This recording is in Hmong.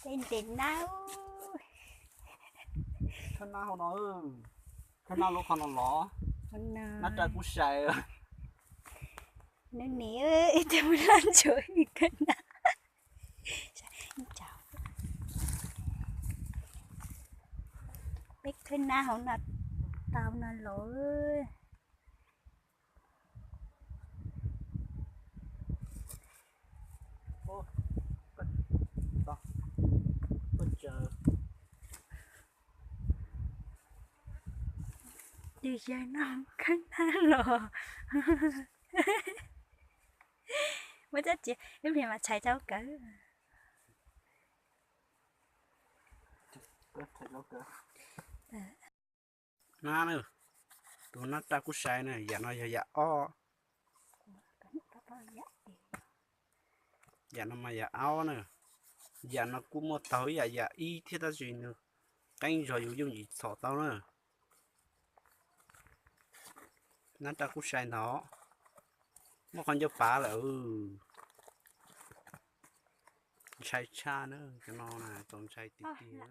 Tej ntes nab, thawj nab hauv no, thawj nab lub qhov no los, nab raj kub sai. Neb nim ib tug loj ntsuav ib thawj nab. Peb thawj nab hauv no tau no los. Yog yawg no khawb nab los. Muab cov txiv ib pliag mas tshais rau kawg. Nab na, tus nab raj kub sai na, yam no yog yam ob. Yam no mas yam ob na. Yam no kuj muaj tau ib yam yam ib thiab tab sis nws qeeb zog yus yooj yim txhom tau na. Nab raj kub sai ntawd, muaj qhov ncauj pav lawm. Ntshai tshaj na, cov no txaus ntshai tiag tiag.